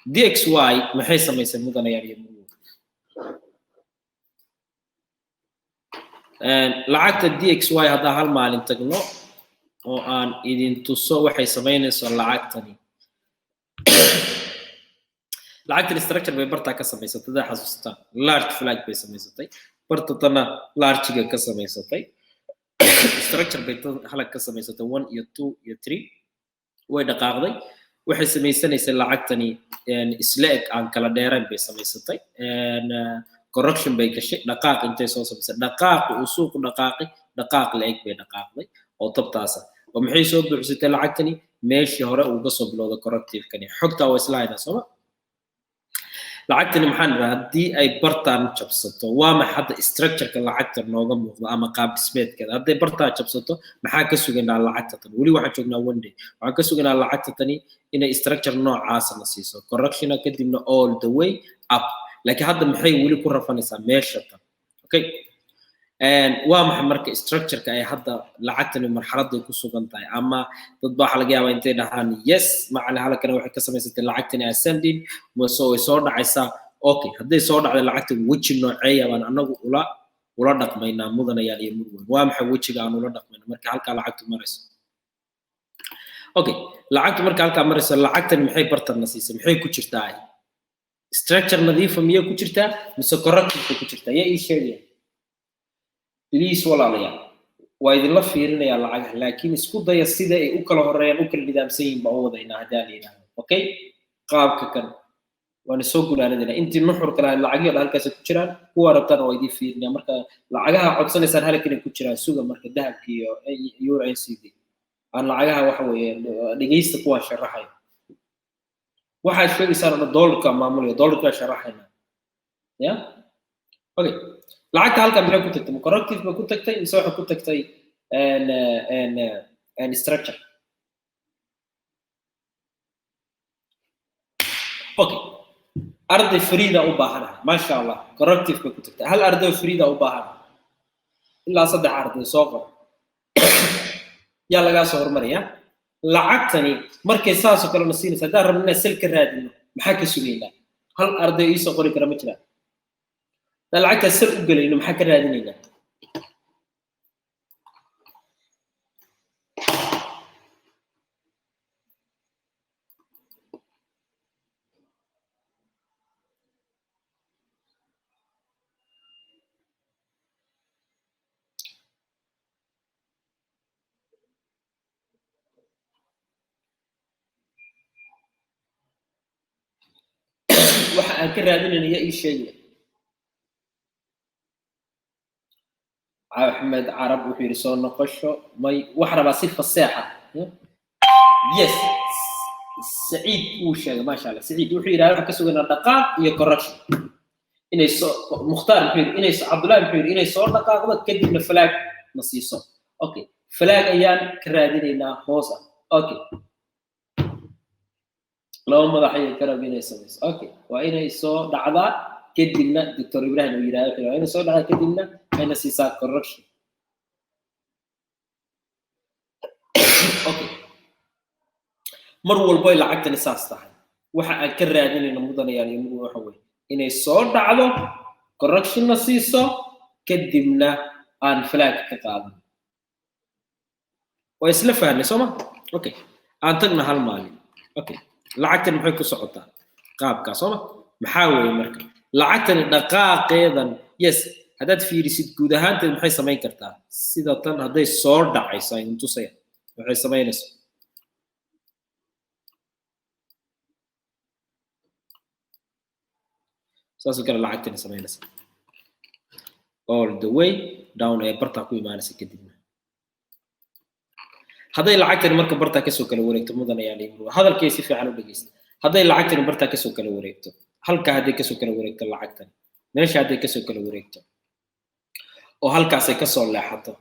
DXY maxay samaysay, mudanayaal iyo murwo? Lacagta DXY haddaan hal maalin tagno oo aan idin tuso waxay samaynayso lacagtani. Lacagtan structure bay bartaa ka samaysatay, hadaa xasuusataan. Large flag bay samaysatay, barta tana large-ga ka samaysatay. Structure bay halag ka samaysatay, one iyo two iyo three. Way dhaqaaqday, waxay samaysanaysay lacagtani isla eg aan kala dheerayn bay samaysatay. Correction bay gashay, dhaqaaq intay soo samaysay, dhaqaaqi uu suuqu dhaqaaqay dhaqaaq la eg bay dhaqaaqday oo tabtaasa. Oo maxay soo buuxsatay lacagtani? Meeshii hore uu ka soo bilowday corrective-kani. Xogtaa waa isla haynaa, sooma? Lacagtani maxaan idhaha, haddii ay bartaan jabsato, waa maxay hadda structure-ka lacagta nooga muuqda ama qaab dhismeedkeeda? Hadday bartaa jabsato, maxaa ka sugaynaa lacagta tan? Weli waxaan joognaa one day. Waxaan ka sugaynaa lacagta tani inay structure noocaasa na siiso, correction-a kadibna all the way up. Laakiin hadda maxay weli ku rafanaysaa? Meesha tan. Okay, waa maxay marka structure-ka ay hadda lacagtani marxaladay ku sugan tahay? Ama dad baa waxaa laga yaabaa intay dhahaan, "Yes, macali, halkana waxay ka samaysatay lacagtani ascending, so way soo dhacaysaa." Okay, hadday soo dhacday lacagta, weji nooceeya baan anagu ula dhaqmaynaa, mudanayaal iyo murweyn? Waa maxay wejiga aan ula dhaqmayno marka halkaa lacagtu marayso? Okay, lacagtu marka halkaa marayso, lacagtani maxay bartanna siisay? Maxay ku jirtaa? Structure nadiifa miyay ku jirtaa mise corrective ku jirtaa? Yaa ii sheegaya, please? Walaalayaal, waa idinla fiirinayaa lacagaha, laakiin isku daya sida ay u kala horeeyaan, u kala nidaamsan yihiin baan u wadaynaa haddii aan la yidhaahdo. Okay, qaabka kan waana soo gunaanadayna. Intii nuxurka lahayd lacagyo dhan halkaasay ku jiraan. Kuwa rabtaan waa idiin fiirinaya. Marka lacagaha codsanaysaan halkanay ku jiraan. Suga marka dahabka iyo euro NZD aan lacagaha waxa weeye dhegeysta kuwaan sharaxayo. Waxaad sheegaysaan oo dollarka maamulaya, dollarka sharaxayna ya. Okay, lacagta halkan maxay ku tagtay? Ma corrective ba ku tagtay mise waxay ku tagtay structure? Okay, arday fariida u baahanahay. Maasha Allah, corrective bay ku tagtay. Hal arday fariida u baahanahay, ilaa saddex arday soo qoro. Yaa lagaa soo hormaraya? Lacagtani markay saasoo kale na siinaysa, haddaan rabno inaan sell ka raadino, maxaa ka sugaynaa? Hal arday iisoo qori kara ma jiraan? Haddaan lacagtaas sell u gelayno, maxaa ka raadinaynaa? Waxa aan ka raadinayna yaa ii sheegaya? Axmed Carab wuxuu yidhi soo noqosho. May, wax rabaa si faseexa. Yes, Saciid wuu sheegay, maasha Allah. Saciid wuxuu yidhi waxaan ka sugaynaa dhaqaaq iyo correction inay soo. Mukhtaar muxuu yidhi? Inay, Cabdullahi muxuu yidhi? Inay soo dhaqaaqdo kadibna flag na siiso. Okay, flag ayaan ka raadinaynaa hoos ah. Okay, laba madax ayay ka rab inay samayso. Okay, waa inay soo dhacdaa kadibna, Doctor Ibrahim uu yidhahdo, waa inay soo dhacdaa kadibna ayna siisaa correction. Okay, mar walbo ay lacagtani saas tahay, waxa aan ka raadinayno, mudanayaal iyo mudug, waxa weeye inay soo dhacdo, correctionna siiso, kadibna aan flag ka qaadano. Waa isla fahnay, soo ma? Okay, aan tagna hal maalin. Okay, lacagtani maxay ku socotaa? Qaabkaa, soo ma? Maxaa weeye marka lacagtani dhaqaaqeedan? Yes, haddaad fiirisid guud ahaanteed, maxay samayn kartaa? Sida tan hadday soo dhacayso, ay tusaya waxay samaynayso. Saasoo kale lacagtani samaynaysa, all the way down ee bartaa ku imaanaysa. Kadibna hadday lacagtani marka bartaa kasoo kala wareegto, mudanayaal, hadalkay si fiican u dhegeysta, hadday lacagtani bartaa kasoo kala wareegto, halka hadday kasoo kala wareegto, lacagtani meesha hadday kasoo kala wareegto oo halkaasay kasoo leexato,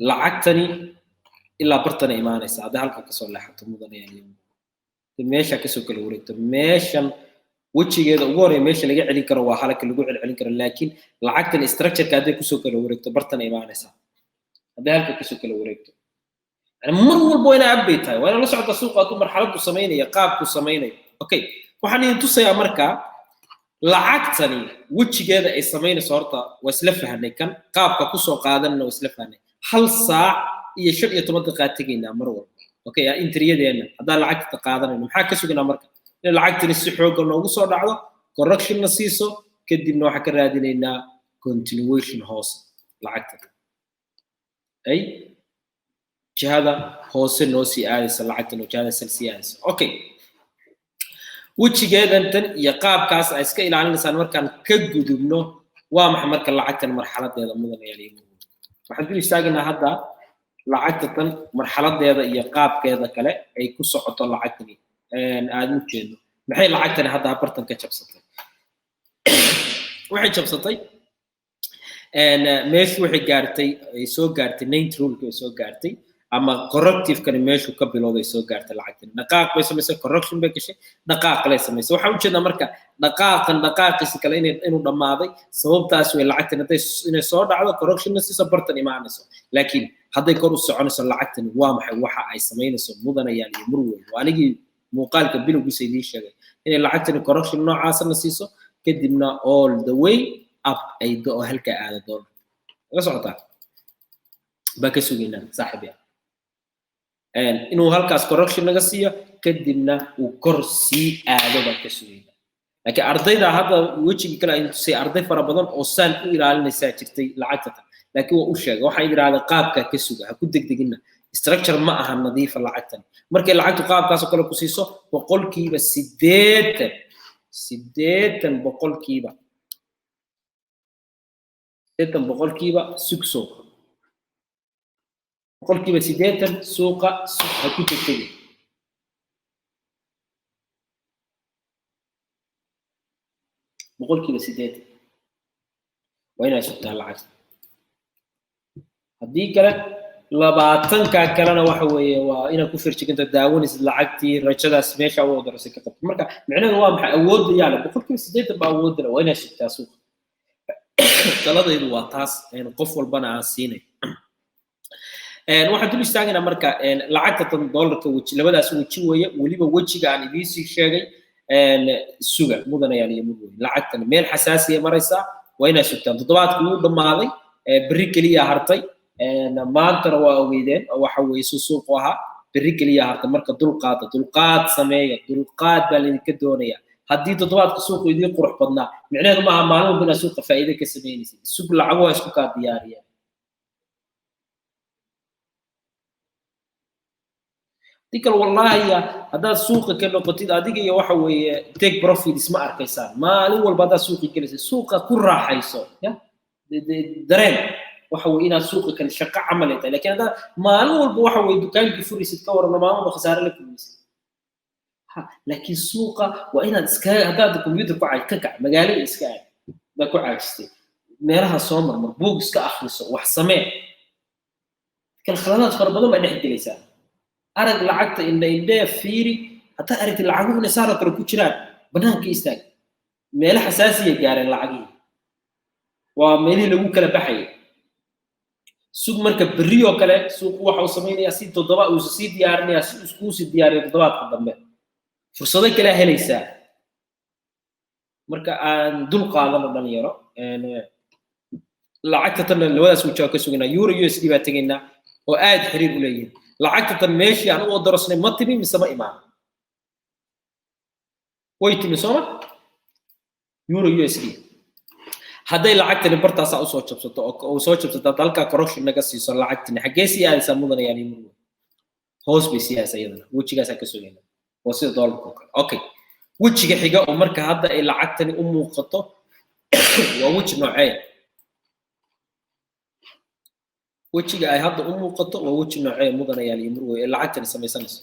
lacagtani ilaa bartana imaanaysa. Hadday halka kasoo leexato, mudanayaal, meesha kasoo kala wareegto, meeshan wejigeeda ugu horreeya meesha laga celin karo waa halka lagu celcelin karo. Laakiin lacagtan structureka hadday kusoo kala wareegto, bartana imaanaysa hadday halka kasoo kala wareegto. Yani mar walba waa inaa update tahay, waa inaa la socota suuqa hadduu marxaladdu samaynayo, qaabku samaynayo. Okay, Waxaan idin tusayaa marka lacagtani wejigeeda ay samaynayso. Horta waa isla fahnay, kan qaabka kusoo qaadanna waa isla fahnay. 1 saac iyo 15 daqiiqa tegaynaa mar walba. Okay, entry-yadeena haddaan lacagta qaadanayno, maxaa ka sugnaa marka? In lacagtani si xoogga noogu soo dhacdo, correction na siiso, kadibna waxaan ka raadinaynaa continuation hoose, lacagta ay jihada hoose noo sii aadaysa, lacagtan oo jihada sal sii aadaysa. Okay, wejigeedan tan iyo qaabkaas ay iska ilaalinaysaan. Markaan ka gudubno, waa maxay marka lacagtan marxaladeeda, mudanayaal? Waxaan dul istaagaynaa hadda lacagta tan marxaladeeda iyo qaabkeeda kale ay ku socoto. Lacagtani aad u jeedno, maxay lacagtani hadda bartan ka jabsatay? Waxay jabsatay meeshu, waxay gaartay, ay soo gaartay ninth rule-ka ay soo gaartay, ama corrective-kani meeshuu ka bilowday soo gaartay. Lacagtani dhaqaaq bay samaysay, correction bay gashay, dhaqaaq kale samaysay. Waxaan ujeednaa marka dhaqaaqan dhaqaaqiisa kale inuu dhammaaday. Sababtaas way lacagtani hadday inay soo dhacdo, correctionna siiso, bartan imaanayso. Laakiin hadday kor u soconayso lacagtani, waa maxay waxa ay samaynayso, mudanayaal iyo murweyn? Waa anigii muuqaalka bilowgiisa idiin sheegay inay lacagtani correction noocaasna siiso, kadibna all the way up ay oo halkaa aada doono la socotaa baa ka sugaynaa, saaxiib yaa, inuu halkaas correction naga siiyo, kadibna uu kor sii aado baan ka sugaynaa. Laakiin ardayda hadda wejigii kale ay tusay, arday fara badan oo saan u ilaalinaysaa jirtay lacagta tan, laakiin waa u sheegay, waxaan idhaahdaa qaabkaa ka suga, ha ku degdegina. Structure ma aha nadiifa lacagtan. Markay lacagtu qaabkaas oo kale ku siiso, 80%, 80%, 80% sug suuqa, 80% suuqa sug, ha ku degdegin. 80% waa inaad sugtaa lacagta. Haddii kale, 20-ka kalena waxa weeye waa inaad ku firjiginta, daawanaysid lacagtii, rajadaas meesha u odarasay ka qabto. Marka micnaheedu waa maxay? Awoodda yaale 80% baa awoodda le, waa inaad sugtaa suuqa. Taladaydu waa taas, qof walbana aan siinay. Waxaan dul istaagaynaa marka lacagta tan dollarka. Weji, labadaas weji weeye. Weliba wejiga aan idiin sii sheegay suga, mudanayaal iyo mudweyn. Lacagtan meel xasaasiya maraysaa, waa inaad sugtaan. Toddobaadkii wuu dhammaaday, berri keliya hartay. Maantana waa ogeydeen waxa weeye su suuqu ahaa. Berri keliya hartay. Marka dulqaada, dulqaad sameeya, dulqaad baa laydinka doonaya. Haddii toddobaadka suuqu idiin qurux badnaa, micnaheedu maaha maalin walba inaad suuqa faa'iido ka samaynaysid. Sug, lacaguha isku kaa diyaariyeen. Hadii kale, wallaahi, haddaad suuqa ka noqotid, adiga iyo waxa weeye take profit isma arkaysaan. Maalin walba haddaad suuqi gelaysid, suuqa ku raaxayso, ya dareen waxa weye inaad suuqa kale shaqo camal ay tahay. Lakin haddaad maalin walba waxa weye dukaankii furaysid, ka warano, maalin walba khasaare la kulmaysid. Ha, laakiin suuqa waa inaad iska, haddaad computer ku caaj, ka kac, magaalada iska aad, haddaad ku caajistay, meelaha soo marmar, buug iska akhriso, wax samee kale. Khaladaad fara badan baa dhex gelaysaa. Arag lacagta, indha indhee fiiri. Haddaad aragtid lacaguhu inay saaroo kale ku jiraan, banaanka istaag. Meelo xasaasiya gaareen lacagihii, waa meelihii lagu kala baxayay. Sug marka berri oo kale suuqu waxa uu samaynayaa si toddoba uu sii diyaarinayaa, si iskuu sii diyaariyo toddobaadka dambe, fursado kale helaysaa. Marka aan dul qaadano, dhalinyaro. Lacagta tan labadaas wajaa ka suganaa. Euro USD baa tegaynaa oo aad xiriir u leeyihin. Lacagta tan meeshii aan u odorosnay ma timi mise ma imaan? Way timi, sooma? Euro USD hadday lacagtani bartaasaa usoo jabsato oo soo jabsato, hadda halkaa correction naga siiso, lacagtani xaggee sii aadaysaa, mudanayaal iyo murwe? Hoos bay sii aadaysaa iyadana. Wejigaasaa ka sugayna waa sida doolarka oo kale. Okay, wejiga xiga oo marka hadda ay lacagtani u muuqato waa weji noocee? Wejiga ay hadda u muuqato waa weji noocee, mudanayaal iyo murwe, ee lacagtani samaysanayso?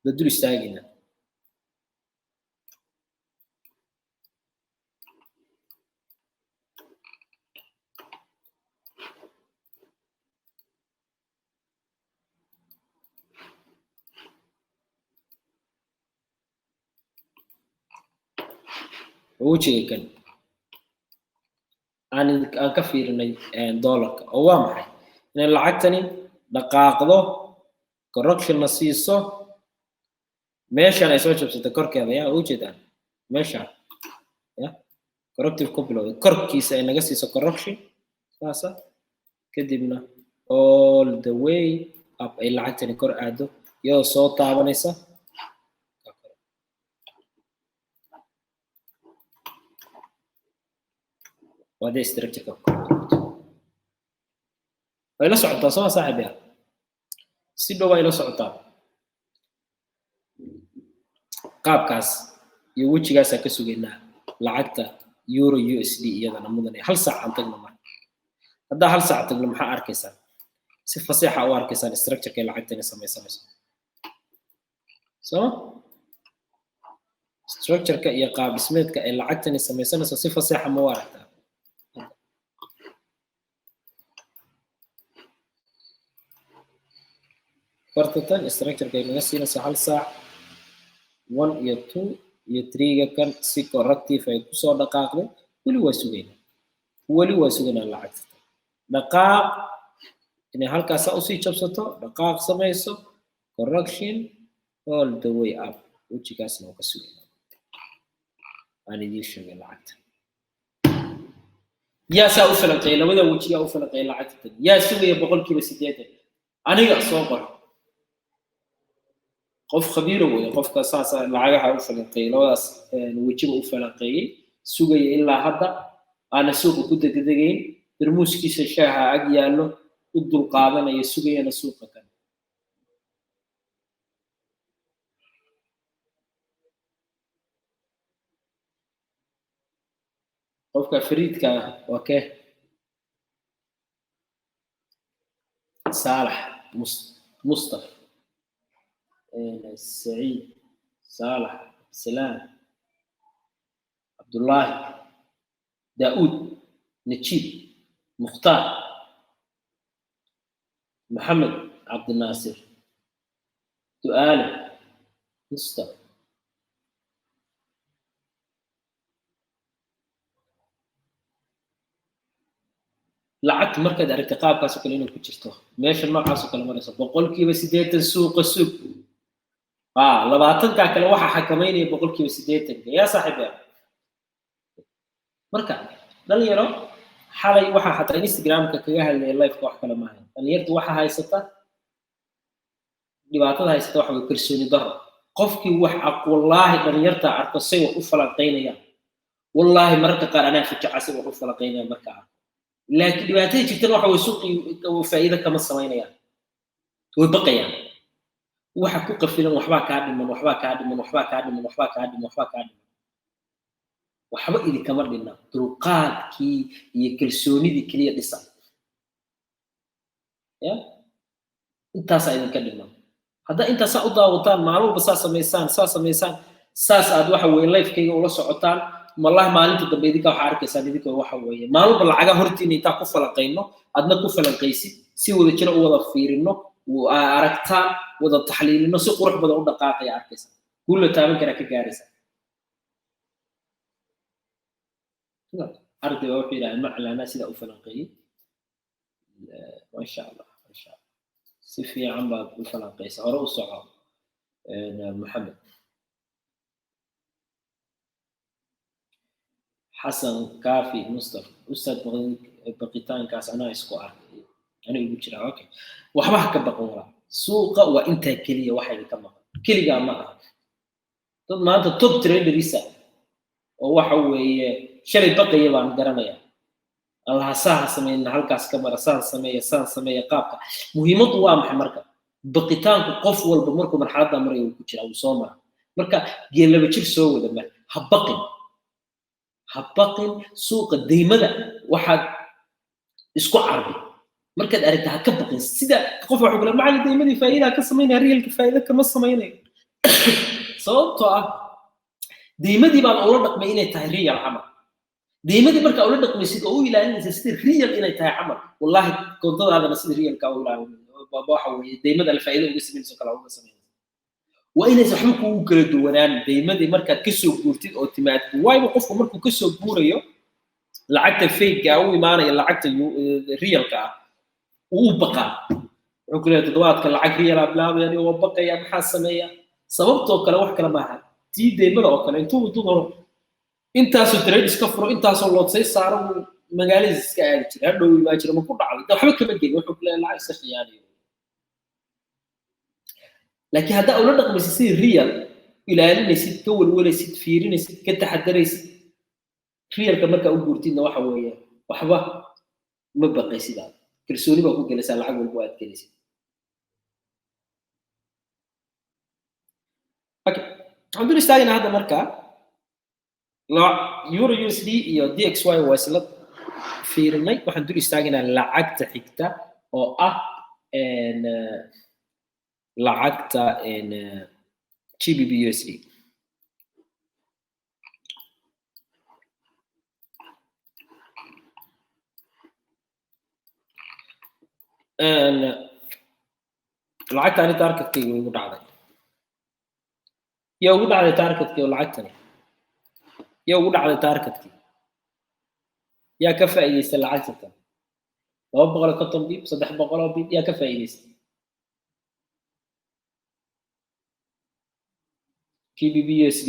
Ba dul istaagaynaa. Wejiga kan aan ka fiirinay dollarka oo waa maxay? Inay lacagtani dhaqaaqdo, correction na siiso. Meeshan ay soo jabsatay korkeeda, yaa u jeedaan meesha ya corrective ku bilowday, korkiisa ay naga siiso correction saasa, kadibna all the way up ay lacagtani kor aado iyadoo soo taabanaysa. Waa dee structure-ka way la socotaa, soo ma saaxiib? Yaa si dhow ay la socotaa. Qaabkaas iyo wejigaasaa ka sugaynaa lacagta euro USD iyadana mudan. Hal saac aan tagno. Marka haddaa hal saac tagno, maxaa arkaysaa? Si faseexa u arkaysaan structure-ka lacagtani samaysanayso, soo structure-ka iyo qaab dhismeedka ay lacagtani samaysanayso si faseexa ma u aragtaa? Fartatan structure-ka ay naga siinayso hal saac, one iyo two iyo three-ga kan si corrective ay kusoo dhaqaaqday. Weli waa sugaynaa, weli waa sugaynaa lacagta dhaqaaq inay halkaasa usii jabsato, dhaqaaq samayso, correction all the way up. Wejigaasna waa ka sugaynaa aan idiin sheegay. Lacagta yaa saa u falanqeeyay? Labada weji yaa u falanqeeyay lacagta? Yaa sugaya 80%? Aniga soo qor. Qof khabiiro weeye qofka saasa lacagaha u falanqeeyey, labadaas wejiba u falanqeeyey, sugaya ilaa hadda, aana suuqa ku degdegayn, darmuuskiisa shaaha ag yaallo, u dulqaadanaya, sugayana suuqa kan. Qofka fariidka ah waa kee? Saalax, Mustaf, Saciid, Saalax, Cabdisalaam, Cabdullaahi, Daa'uud, Najiib, Mukhtaar, Maxamed, Cabdinaasir, Du'aale, Mustaf. Lacagta markaad aragtay qaabkaas oo kale inay ku jirto, meesha noocaas oo kale marayso, 80% suuqa sug. 20-kaa kale waxaa xakameynaya 80-ka, yaa saaxiib yaa. Marka dhalinyaro, xalay waxaa xataa Instagramka kaga hadlaya live-ka, wax kale maahan. Dhalinyarta waxa haysata, dhibaatada haysata waxa way kalsooni darro. Qofkii wax wallaahi dhalinyarta arko say wax u falanqaynayaan, wallaahi mararka qaar anaa fijaca say wax u falanqaynayaan marka arko. Laakiin dhibaatada jirtana waxa way suuqii faa'iido kama samaynayaan, way baqayaan. Waxa ku qafilan waxbaa kaa dhiman, waxbaa kaa dhiman, waxbaa kaa dhiman, waxbaa kaa dhiman, waxbaa kaa dhiman. Waxba idinkama dhinna, dulqaadkii iyo kalsoonidii keliya dhisa ya, intaasaa idinka dhiman. Haddaa intaasaa u daawataan, maalin walba saa samaysaan, saa samaysaan, saas aad waxa weeye live-kayga ula socotaan, wallahi maalinta dambe idinka waxaa arkaysaan idinka waxa weeye maalin walba lacaga hortiina intaan ku falanqayno, adna ku falanqaysid, si wada jira u wada fiirino, aragtaan, wada taxliilino, si qurux badan u dhaqaaqaya arkaysa, guul la taaban karaa ka gaaraysa. Arday baa wuxuu yidhaha macla anaa sidaa u falanqeeyey. Maasha Allah, maasha Allah, si fiican baad u falanqeysa, hore u soco. Maxamed Xasan Kaafi Mustafa, ustaad, baqitaankaas anaa isku arkay, anaa igu jiraa. Okay, waxba ha ka baqan walaa. Suuqa waa intaa keliya waxa idinka maqan, keligaa ma aha. Dad maanta top traderisa oo waxa weeye shalay baqaya baan garanaya. Allaha saaha sameyna, halkaas ka mara, saan sameeya, saan sameeya. Qaabka muhiimaddu waa maxay? Marka baqitaanku qof walba markuu marxaladda maraya uu ku jira, uu soo mara. Marka geellaba jir soo wada mar, ha baqin, ha baqin. Suuqa deymada waxaad isku carbi markaad aragta, ha ka baqin. Sida qof wuxuu kule, macallin, deymadii faa'iida ka samaynaya, real-ka faa'iida kama samaynayo. Sababtoo ah deymadii baan ula dhaqmay inay tahay real camal. Deymadii markaa ula dhaqmaysid oo u ilaalinaysa sida real inay tahay camal, wallahi koontadaadana sida real-ka u ilaalin, waxa weeye deymada la faa'iido uga samaynayso kala uga samaynayso. Waa inaysan waxba kugu kala duwanaan deymadii markaad kasoo guurtid oo timaadid. Waayba qofku markuu kasoo guurayo lacagta fake-ga u imaanaya lacagta real-ka ah, wuu u baqaa. Wuxuu ku leeyahay, toddobaadka lacag real aa bilaabaya, aniga waa baqaya, maxaa sameeya? Sababtoo kale wax kale maaha, tii deymada oo kale intuu dudaro intaasoo trade iska furo, intaasoo loodsay saaro, magaaladiis iska aadi jiray, hadhow imaa jira ma ku dhacday, waxba kama gelin, wuxuu ku leeyahay lacag iska khiyaanayo. Laakiin haddaa ula dhaqmaysid sidii real, ilaalinaysid, ka welwelaysid, fiirinaysid, ka taxadaraysid, realka markaa u guurtidna waxa weeye waxba ma baqaysid, aad kalsooni baa ku gelaysaa lacag walba aad gelaysid. Okay, waxaan dul istaagaynaa hadda markaa euro USD iyo DXY waa isla fiirinay. Waxaan dul istaagaynaa lacagta xigta oo ah lacagta GBP USD. Lacagtani targetkayga igu dhacday, yaa ugu dhacday targetkii? Oo lacagtani yaa ugu dhacday targetkii? Yaa ka faa'iidaystay lacagta tan? 250 pip, 300 oo pip, yaa ka faa'iidaystay GBP USD?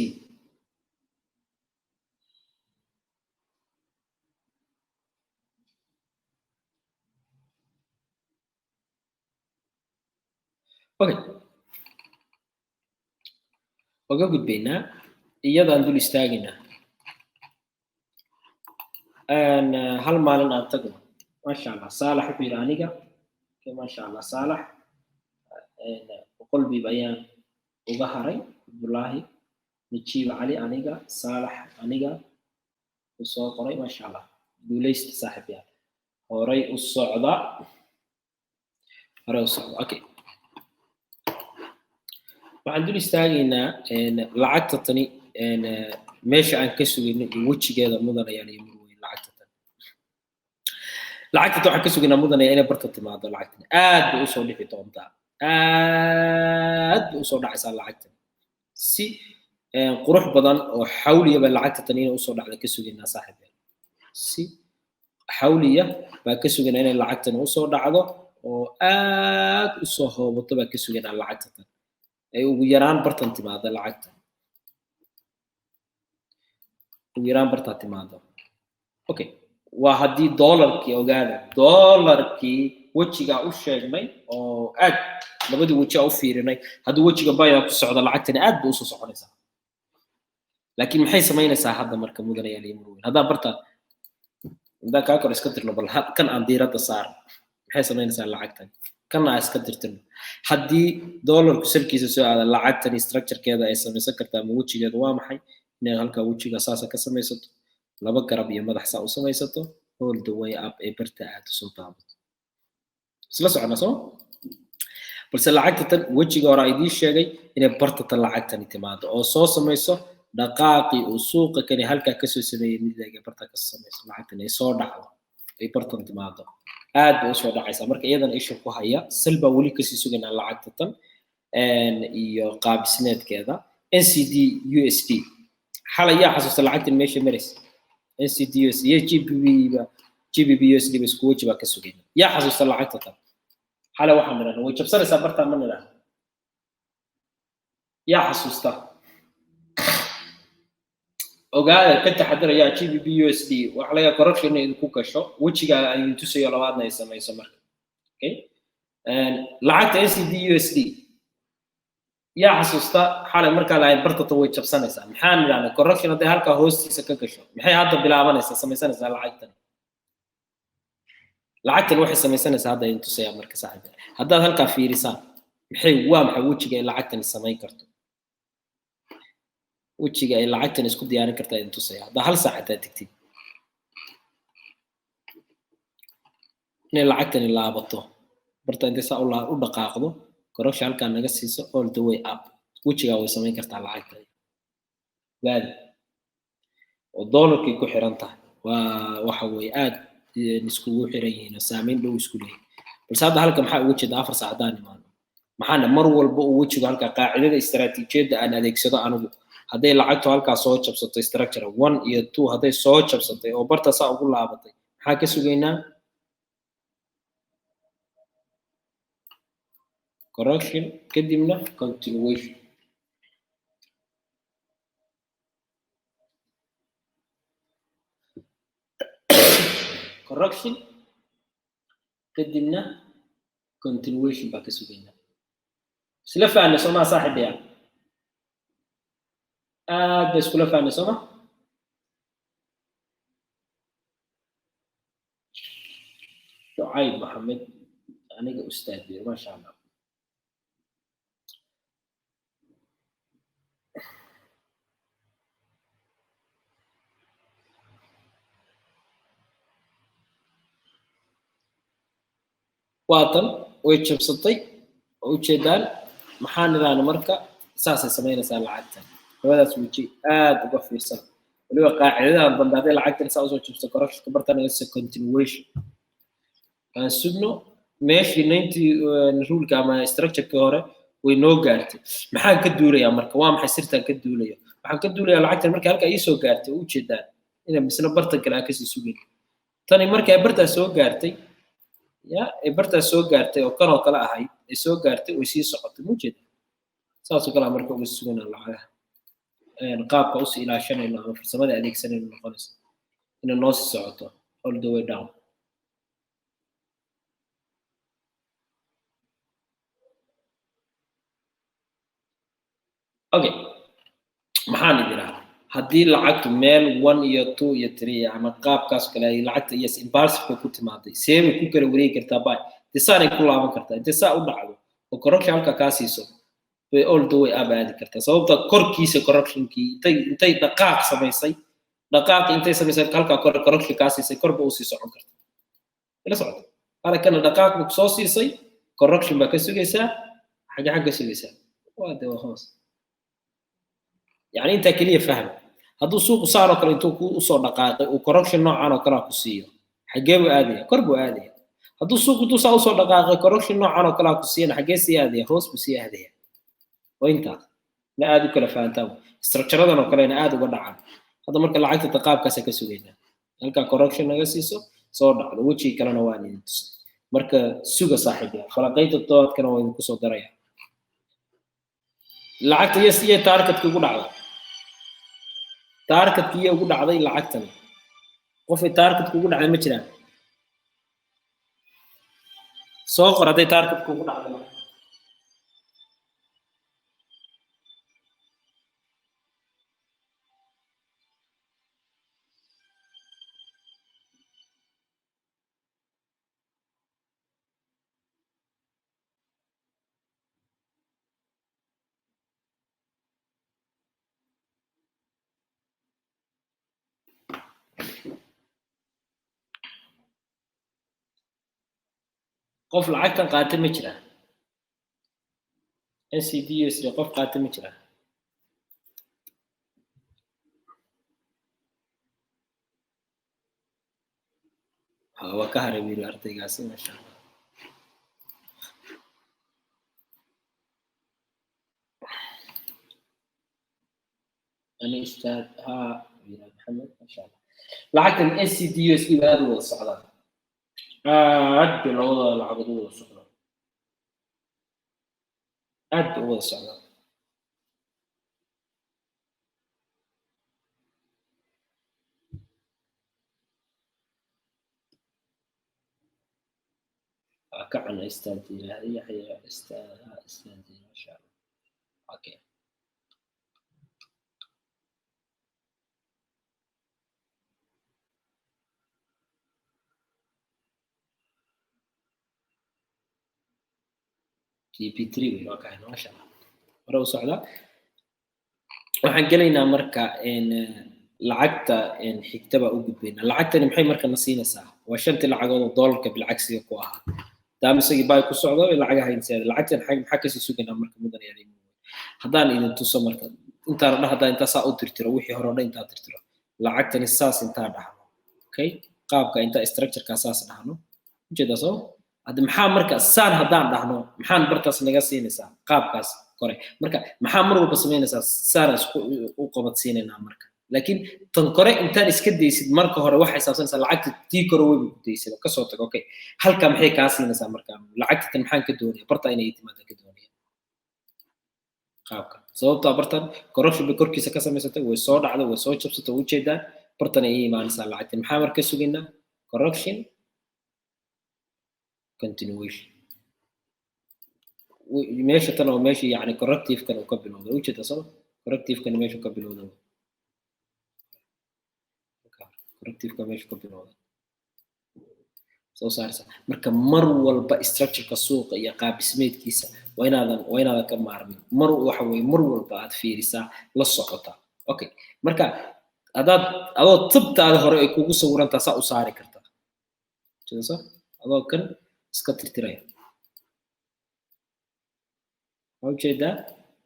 Okay, waga gudbaynaa, iyadaan dul istaagaynaa. Hal maalin aan tagno. Maasha Allah, Saalax wuxuu yidhi aniga, maasha Allah, Saalax 100 pip ayaan uga haray. Cabdullaahi Najiib Cali aniga, Saalax aniga uu soo qoray. Maasha Allah, guuleysta saaxiibyaal, horay u socda, horay u socda. Okay, waxaan dul istaagaynaa lacagta tani, meesha aan ka sugayno iyo wejigeeda, mudanayaan iyo murweyn. Lacagta tan, lacagta tan waxaan ka sugaynaa, mudanaya, inay barta timaado. Lacagtan aad bay usoo dhici doontaa, aad bay usoo dhacaysaa lacagtan si qurux badan oo xawliya baa lacagta tan inay usoo dhacda ka sugaynaa, saaxiib. Si xawliya baa ka sugaynaa inay lacagtan usoo dhacdo oo aad usoo hoobato baa ka sugaynaa lacagta tan, ay ugu yaraan bartan timaado, lacagta ugu yaraan bartaa timaado. Okay, waa haddii doolarkii, ogaada, doolarkii wejigaa u sheegnay oo aad labadii weji aa u fiirinay, haddii wejiga baya ku socdo lacagtani aad bay usoo soconaysaa. Laakiin maxay samaynaysaa hadda marka, mudanayaal iyo murweyn? Haddaan barta, haddaan kaa kor iska dirno, bal kan aan diiradda saarno, maxay samaynaysaa lacagtan? Kana aan iska dirtirno. Haddii doolarku salkiisa soo aada, lacagtani structurekeeda ay samaysan kartaa ama wejigeeda waa maxay? Inay halkaa wejiga saasa ka samaysato, laba garab iyo madax saa u samaysato, all the way up ee barta aad usoo taabato. Isla socona soo? Balse lacagta tan wejiga hore idiin sheegay inay barta tan lacagtani timaado oo soo samayso dhaqaaqii uu suuqa kani halkaa kasoo sameeyey, midayga barta kasoo samayso, lacagtani ay soo dhacdo, ay bartan timaado, aad bay usoo dhacaysaa. Marka iyadana isha ku haya, sal baa weli kasii sugaynaa lacagta tan iyo qaab dhismeedkeeda. NZD USD xalay yaa xasuusta lacagtan meesha maraysa? NZD USD iyo GBP ba, GBP USD ba isku weji baa ka sugayna. Yaa xasuusta lacagta tan xalay? Waxaan nidhahna way jabsanaysaa bartaan, ma nidhahna? Yaa xasuusta? Ogaada, ka taxadaraya GBP USD, waxa laga correction inay idinku gasho, wejiga aan idin tusayo labaadna ay samayso marka. Okay, lacagta NZD USD yaa xasuusta xalay markaa lahayd bartata way jabsanaysaa? Maxaan nidhahnay? Correction hadday halkaa hoostiisa ka gasho, maxay hadda bilaabanaysaa, samaysanaysaa lacagtan? Lacagtan waxay samaysanaysaa hadda idin tusayaa marka, saaxiib. Haddaad halkaa fiirisaan, maxay, waa maxay wejiga ay lacagtani samayn karto, wejiga ay lacagtan isku diyaarin kartaa idin tusaya. Haddaa hal saac hataa tegtid, inay lacagtani laabato barta, intay saa u dhaqaaqdo, correction halkaa naga siiso, all the way up, wejigaa way samayn kartaa lacagtani. Waadi oo doolarkay ku xiran tahay, waa waxa weeye aad iskugu xiran yihiin oo saameyn dhow isku leeyihin. Balse hadda halka maxaa uga jeeda? 4 saac haddaan imaano, maxaana mar walba uu wejigu halkaa, qaacidada istaraatiijiyadda aan adeegsado anigu, hadday lacagtu halkaa soo jabsato, structure one iyo two hadday soo jabsatay oo barta saa ugu laabatay, maxaa ka sugaynaa? Correction, kadibna continuation. Correction kadibna continuation baa ka sugaynaa. Isla fahnay, soomaa, saaxiibayaal? Aad bay iskula fahnay, sooma? Shucayb Maxamed, aniga ustaad bir, maasha Allah. Waatan way jabsatay oo ujeedaan. Maxaa nidhaahna marka? Saasay samaynaysaa lacagtan. Labadaas weji aad uga fiirsan. Weliba qaacidadahan dambe, hadday lacagtan saa usoo jabso, correctionka bartan is continuation aan sugno. Meeshii 90 ruleka ama structureka hore way noo gaartay. Maxaan ka duulayaa marka? Waa maxay sirtaan ka duulaya? Waxaan ka duulayaa lacagtan markay halkaa iisoo gaartay oo ujeedaan inay misna bartan kale aan kasii sugayn. Tani markay bartaa soo gaartay, ya, ay bartaa soo gaartay oo kan oo kale ahayd ay soo gaartay, way sii socotay, ma ujeeda? Saasoo kale marka uga suganaa lacagaha, qaabka usii ilaashanayno ama farsamada adeegsanayno noqonaysa inay noo sii socoto all the way down. Okay, maxaan idin ahaa? Haddii lacagtu meel one iyo two iyo three ama qaabkaas kale ay lacagta, yes, impulsive ku timaaday, seebay ku kala wareegi kartaa? Buy dee saanay ku laaban kartaa. Intay saa u dhacdo oo correction halka kaa siiso bay all the way up aadi kartaa. Sababta korkiisa correctionkii intay dhaqaaq samaysay, dhaqaaq intay samaysay, halkaa kor correction kaa siisay, korba usii socon karta. Ila socota halkana dhaqaaq buu soo siisay, correction baa ka sugaysaa. Xagge xag ka sugaysaa? Waa de waa hoos. Yani intaa keliya faham. Hadduu suuqu saan oo kale intuu ku usoo dhaqaaqay uu correction noocan oo kalea ku siiyo, xaggee buu aadaya? Kor buu aadaya. Hadduu suuqu intuu saa usoo dhaqaaqay correction noocan oo kalea ku siiyana, xaggee sii aadaya? Hoos buu sii aadaya. Waa intaas na aad u kala fahantaan. Structuradan oo kalena aad uga dhacaan. Hadda marka lacagta qaabkaasa ka sugaynaa, halkaa correction naga siiso, soo dhacdo. Wejigi kalena waan idin tusay. Marka suga, saaxiibyaal. Falanqaynta todobaadkana waa idinku soo daraya. Lacagta iyo targetka ugu dhacday, targetka iyo ugu dhacday lacagtani, qofay targetka ugu dhacday ma jiraan? Soo qor hadday targetka ugu dhacday. Qof lacagtan qaata ma jiraa? NZDUSD qof qaata ma jiraa? Ha, waa ka haray wiil ardaygaasi, masha Allah. Ani ustaad ha wiil Maxamed, masha Allah. Lacagtan NZDUSD ba aad u wada socdaan, aad bay labada lacagood u wada socdaan, aad bay u wada socdaan. Waa ka cuna istaad yiraahda Yaxya, istaad ha istaad, masha Allah. Okay, GP3 wey, waa ka hayna, masha Allah. Hore u socdaa. Waxaan gelaynaa marka lacagta xigta baa u gudbaynaa. Lacagtani maxay marka na siinaysaa? Waa shantii lacagood oo doolarka bilcagsiga ku ahaa daam isagii bay ku socdo lacagaha inseeda. Lacagtan maxaa kasii sugaynaa marka, mudan yaray? Haddaan idin tuso marka, intaan dha haddaan intaa saa u tirtiro, wixii hore o dhan intaa tirtiro, lacagtani saas intaa dhahno, okay, qaabka intaa structureka saas dhahno, ujeedaa soo? Hadda maxaa marka saan haddaan dhahno, maxaan bartaas naga siinaysaa qaabkaas kore? Marka maxaa mar walba samaynaysaa? Saana isku u qabadsiinaynaa marka. Laakiin tan kore intaan iska daysid, marka hore waxay saabsanaysaa lacagta tii kore weyba ku daysay, kasoo tago. Okay, halka maxay kaa siinaysaa marka lacagta tan? Maxaan ka doonaya barta? Inay timaada ka doonaya qaabka. Sababtaa bartan correction bay korkiisa ka samaysatay, way soo dhacday, way soo jabsatay, way ujeedaan. Bartan ay imaanaysaa lacagta. Maxaa marka sugaynaa? Correction, continuation. Meesha tan oo meesha yani corrective-kan uu ka bilowday, ujeeda soo corrective-kan meesha ka bilowday, corrective-ka meesha ka bilowday soo saaraysa. Marka mar walba structure-ka suuqa iyo qaab dhismeedkiisa waa inaadan ka maarmin. Mar waxa weeye mar walba aad fiirisaa, la socotaa. Okay, marka haddaad adoo tabtaada hore ay kugu sawirantaa, saa u saari kartaa. Jeeda soo adoo kan iska tirtiraya, waxaa ujeedaa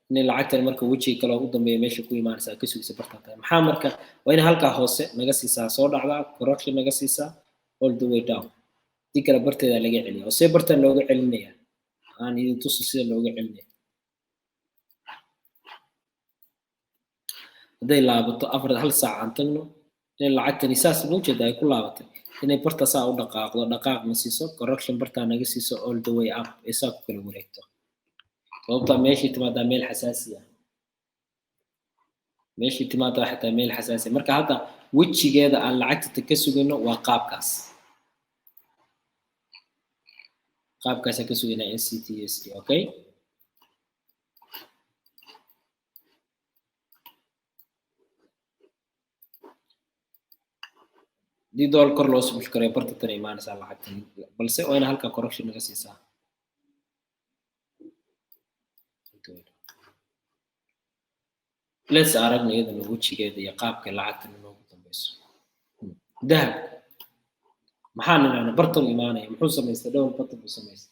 inay lacagtan marka wejiga kale u dambeeya meesha ku imaanaysa ka sugaysa bartaa tahay. Maxaa marka waa inay halkaa hoose naga siisaa, soo dhacdaa, correction naga siisaa all the way down. Dii kale barteeda laga celiya oo see bartan looga celinaya, aan idin tuso sida looga celinaya. Hadday laabato afar hal saac aan tagno, inay lacagtani saas ma ujeeda ay ku laabatay, inay barta saa u dhaqaaqdo, dhaqaaqna siiso, correction bartaa naga siiso, all the way up ee saa ku kala wareegto. Sababtaa meeshii timaadaa meel xasaasi ah, meeshii timaadaa xitaa meel xasaasi ah. Marka hadda wejigeeda aan lacagta ka sugayno waa qaabkaas, qaabkaasaan ka sugaynaa NZDUSD. Okay, hadii dool kor loo soo karayo, barta tan imaanaysaa lacagtan, balse waa ina halka correction naga siisaa. Let's aragna iyadana wejigeeda iyo qaabka lacagtan inoogu dambeyso. Dahab maxaa nidhahna? Bartan imaanaya, muxuu samaystay? Dhowr button buu samaystay.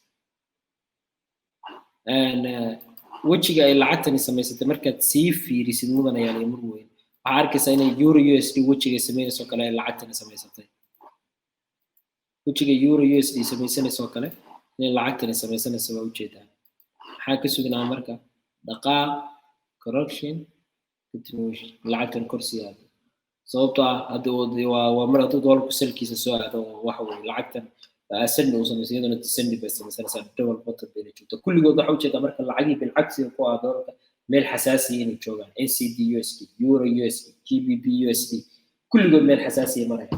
Wejiga ay lacagtani samaysatay markaad sii fiirisid, mudanayaal iyo mur weyn, waxaa arkaysaa inay euro USD wejiga samaynayso kale ay lacagtani samaysatay. Wejiga euro USD samaysanayso kale inay lacagtani samaysanayso waa ujeedaa. Maxaa ka sugnaa marka? Dhaqaaq, correction, continuation, lacagtan kor sii aado. Sababtoo ah hadda waa mar hadduu doolarku salkiisa soo aado oo waxa weeye lacagtan ascend uu samaysan, iyaduna descend bay samaysanaysaa, double bottom bayna joogtaa kulligood. Waxa ujeedaa marka lacagihii bilcagsiga ku ah doolarka meel xasaasiya inay joogaan. NZD USD, euro USD, GBP USD, kulligood meel xasaasiya maraya.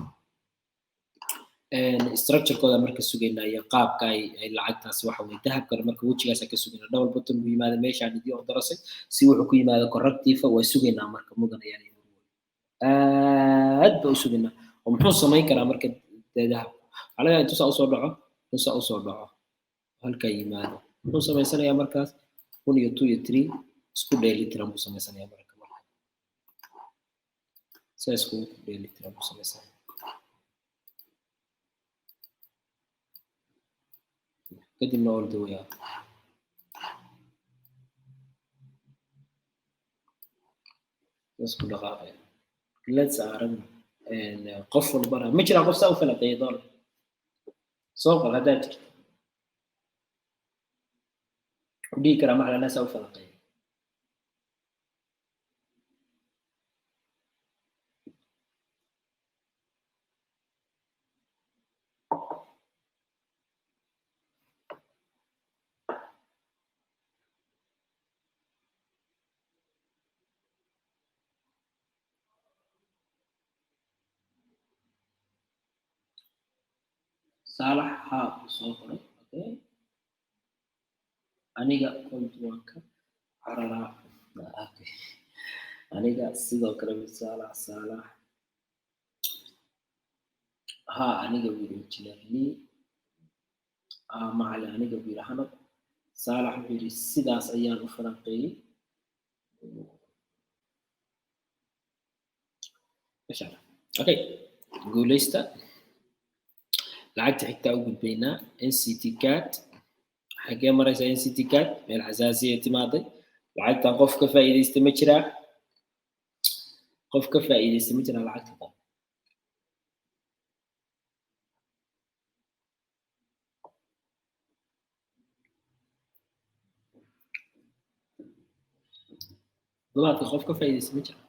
Structure-kooda marka sugaynaa iyo qaabka ay lacagtaasi waxa weye dahabkana marka wejigaasa ka sugaynaa. Double bottom buu yimaada meeshaan idii odarasay, si wuxuu ku yimaada corrective waa sugaynaa. Marka mudanayaan aad ba u sugaynaa oo muxuu samayn karaa marka dahabku? Waxaa laga intuu saa usoo dhaco, intuu saa usoo dhaco, halkaa yimaado, muxuu samaysanayaa markaas? One iyo two iyo three isku dheelitiran buu samaysanayaa. Marka saa iskugu dheelitiran buu samaysanaya, kadibna all the way up isku dhaqaaqaya. Let's aragno. Qof walbana ma jiraa qof saa u falaqeeya dollar? Soo qor haddaad jirto. Dhihi karaa macalana saa u falaqeeya. Saalax haa buu soo qoray. Okay, aniga gold waan ka cararaa. Okay, aniga sidoo kale mid. Saalax, Saalax haa, aniga buu yidhi engineer Lee. Macali aniga buu yidhi Hanad. Saalax wuxuu yidhi sidaas ayaan u falanqeeyey. Masha Allah. Okay, guuleysta. Lacagta xigtaa u gudbaynaa, NZD CAD. Xagee maraysaa NZD CAD? Meel xasaasiya timaaday lacagtan. Qof ka faa'iidaysta ma jiraa? Qof ka faa'iidaysta ma jiraa lacagta tan? Toddobaadka qof ka faa'iidaysta ma jira?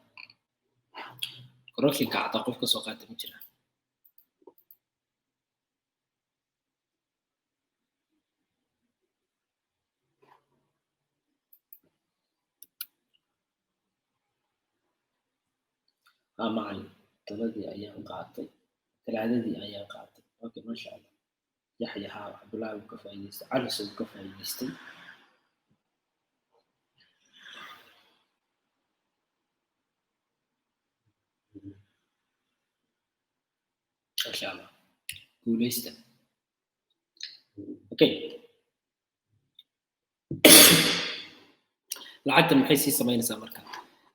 Correctionka xataa qof ka soo qaata ma jira? Haa macalin, taladii ayaan qaatay. Talaadadii ayaan qaatay. Okay, maasha Allah. Yaxya haa, Cabdullaahi wuu ka faa'iidaystay, Calis wuu ka faa'iidaystay. Maasha Allah, guuleysta. Okay, lacagtan maxay sii samaynaysaa? Marka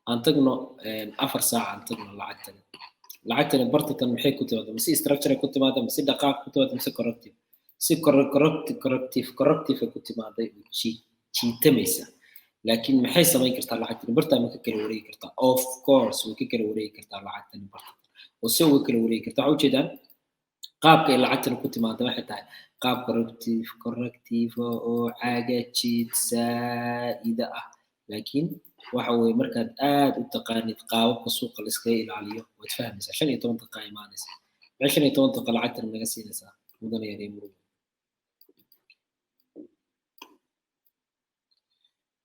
aan tagno 4 saac, aan tagno lacagtan. Lacagtani bartatan maxay ku timaada? Mise structure ku timaada, mise dhaqaaq ku timaada, mise corrective? Si corrective ay ku timaaday oo jiitamaysa. Laakiin maxay samayn kartaa lacagtani? Bartaa ma ka kala wareegi kartaa? Of course way ka kala wareegi kartaa lacagtani bartatan, oo si uga kala wareegi kartaa waxaa ujeedaan qaabka ay lacagtani ku timaada waxay tahay qaab corrective oo caaga jiid saa'ida ah. Laakiin waxa weeye, markaad aad u taqaanid qaababka suuqa la iskaga ilaaliyo, waad fahmaysaa. 15 daqiiqa imaanaysa. Maxay 15 daqiiqa lacagtan naga siinaysaa, mudana yaree murugo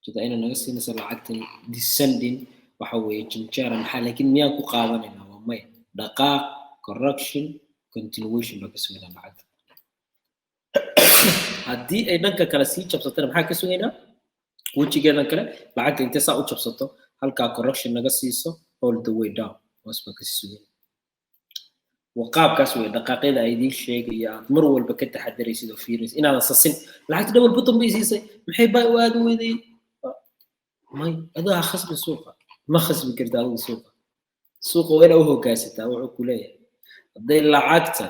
jida inay naga siinaysa lacagtani? Descending waxa weeye janjeera. Maxaa laakiin miyaan ku qaadanaynaa? Waa maya. Dhaqaaq, correction, continuation baa ka sugaynaa lacagta. Haddii ay dhanka kale sii jabsatana, maxaa ka sugaynaa? Wejigeedan kale lacagta intay saa u jabsato, halkaa correction naga siiso, all the way down, hoos baa kasii sugayna. Waa qaabkaas wey dhaqaaqyada ay idiin sheegaya aad mar walba ka taxadaraysid oo fiirinaysid inaadan sasin. Lacagta double bottom bay siisay, maxay baa u aadi weyday? May, adaa ha khasbi suuqa, ma khasbi karta adigu suuqa. Suuqa waa inaa u hoggaansataa wuxuu ku leeyahay. Hadday lacagta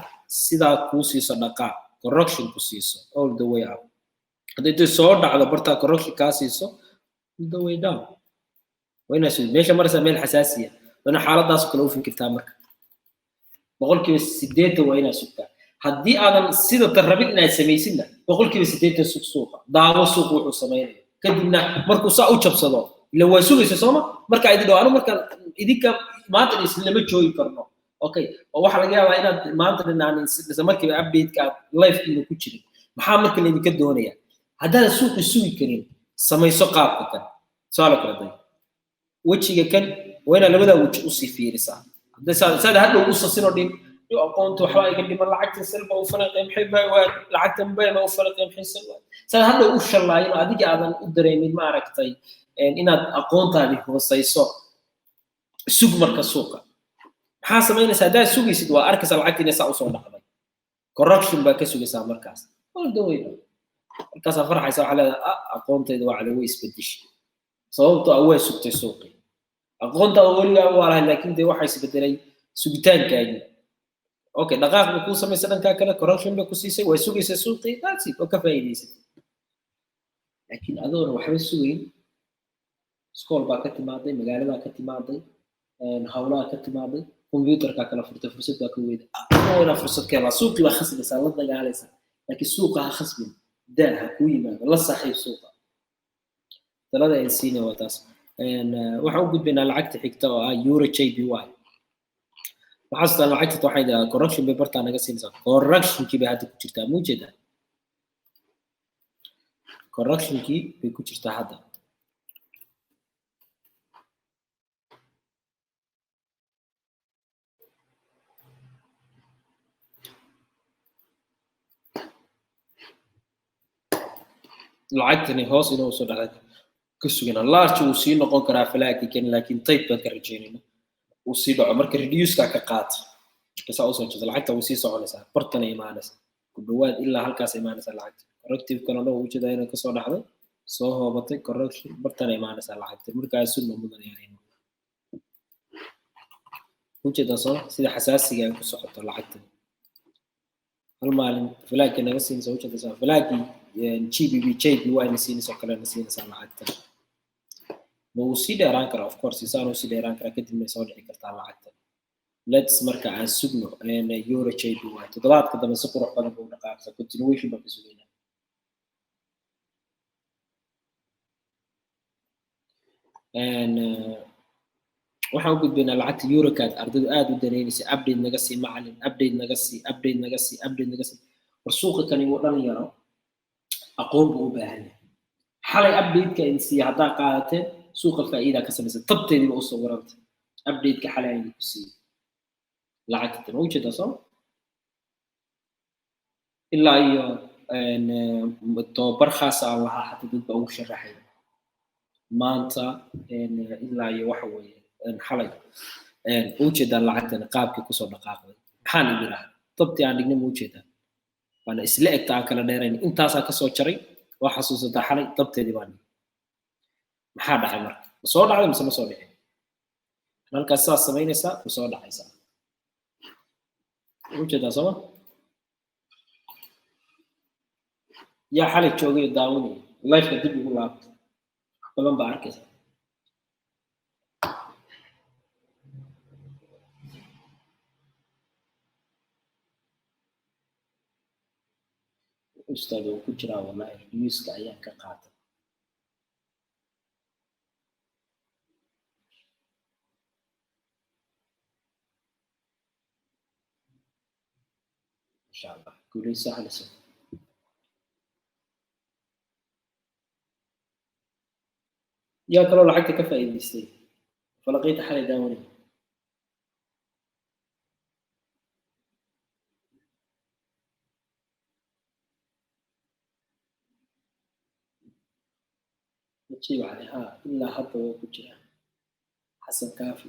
sidaa kuu siiso dhaqaaq, correction ku siiso, all the way up. Hadday intay soo dhacdo bartaa correction kaa siiso, all the way down. Waa inaa sugid. Meesha maraysaa meel xasaasiya, waa inaa xaaladaas oo kale u fikirtaa. Marka 80% waa inaad sugtaa. Haddii aadan sida tan rabin inaad samaysidna, 80% sug suuqa, daawo suuqa wuxuu samaynayo. Kadibna markuu saa u jabsado, ila waa sugaysa sooma? Marka idin dhaho anu marka idinka maanta islama joogi karno. Okay, oo waxaa laga yaabaa inaad maanta dhinaan isla markiiba update-ka aad live-kiina ku jirin. Maxaa marka laydinka doonaya? Haddaadan suuqi sugi karin, samayso qaabka kan. Tusaale kale, day wejiga kan, waa inaad labadaa weji usii fiirisaa. Hadday saada hadhow u sasin oo dhin yo aqoonta waxba iga dhiman, lacagtan silba u faraqay, maxay baa waa lacagtan bayba u faraqay, maxay silba, saada hadhow u shallaayin oo adiga aadan u dareemin, ma aragtay, inaad aqoontaadii hoosayso. Sug marka suuqa. Maxaa samaynaysaa haddaad sugaysid? Waa arkaysaa lacagta inay saa usoo dhacday, correction baa ka sugaysaa markaas, all the way down. Markaasaa farxaysa, waxaa leedahay, "Ah, aqoontayda waa cala way isbedeshay," sababtoo ah waa sugtay suuqii. Aqoontaada weligaa waa lahayd, laakiin dee waxaa isbedelay sugitaankaagii. Okay, dhaqaaq bay kuu samaysay dhankaa kale, correction bay ku siisay, waa sugaysa suuqii, that's it, oo ka faa'iidaysatay. Laakiin adoona waxba sugayn, iskool baa ka timaaday, magaaladaa ka timaaday, hawlaha ka timaaday, computerkaa kala furtay, fursad baa ka weyday. Inaa fursad ka helaa, suuqii baa khasbaysaa, la dagaalaysaa. Laakiin suuqa ha khasbin, daa ha kuu yimaado, la saaxiib suuqa. Talada ay siinaya waa taas. Waxaan u gudbaynaa lacagta xigta oo ah euro JPY. Waxaa sitaa lacagta waxay dhahaa correction bay bartaa naga siinaysaa. Correctionkii bay hadda ku jirtaa, ma ujeedaa? Correctionkii bay ku jirtaa hadda. Lacagtani hoos inuu soo dhacday ka sugana. Large wuu sii noqon karaa flag-gii kan, laakiin type baan ka rajaynayna uu sii dhaco. Marka reduce-ka ka qaata kasaa usoo jeedo, lacagta way sii soconaysaa, bartana imaanaysa, ku dhawaad ilaa halkaas imaanaysa lacagta. Corrective kana dhan ujeedaa inay kasoo dhacday, soo hoobatay, correction, bartana imaanaysaa lacagta. Markaa sunna mudan yahay, ujeedaa soo sida xasaasiga ay ku socoto lacagta. Hal maalin flag-ga naga siinaysa, ujeedaa soo flag-gii GBP JPY na siinaysa oo kale na siinaysaa lacagta. Ma wuu sii dheeraan karaa? Of course, isaan uu sii dheeraan karaa, kadibna soo dhici kartaa lacagta. Let's marka aan sugno euro JPY toddobaadka dambe si qurux badan buu dhaqaaqsa. Continuation baan ka sugaynaa. Waxaan u gudbaynaa lacagta EURCAD. Ardaydu aad u daneynaysa: "Update naga sii, macalin, update naga sii, update naga sii, update naga sii." War suuqa kani wuu dhan yaro, aqoon buu u baahan yahay. Xalay update-ka idin siiya haddaa qaadateen, suuqa faa'iidaa ka samaysa, tabteediiba usoo warantay update-ka xalay aan idinku siiyey. Lacagta tan ujeedaa soo Ilaa iyo tababar khaas aan lahaa xataa dad baa ugu sharaxay maanta ilaa iyo waxa weeye xalay. Ujeedaan lacagtan qaabkii kusoo dhaqaaqday. Maxaan idin idhaahdaa? Dabtii aan dhignay ma ujeedaan? Waana isla egta, aan kala dheerayn. Intaasaa kasoo jaray, waa xasuusataa xalay dabteedii baan dhigay. Maxaa dhacay marka? Ma soo dhacday mise ma soo dhicin? Halkaas saas samaynaysaa, ma soo dhacaysaa? Ujeedaa sooma? Yaa xalay joogay oo daawanaya lifeka? Dib ugu laabta, wax badan baa arkaysa. Ustaad, uu ku jiraa wallahi, newska ayaan ka qaatay. Insha Allah guuleyso haliso. Yaa kaloo lacagta ka faa'iidaystay falaqayta xalay daawanay? Najiib Cali, haa, ilaa hadda waa ku jiraa. Xasan Kaafi,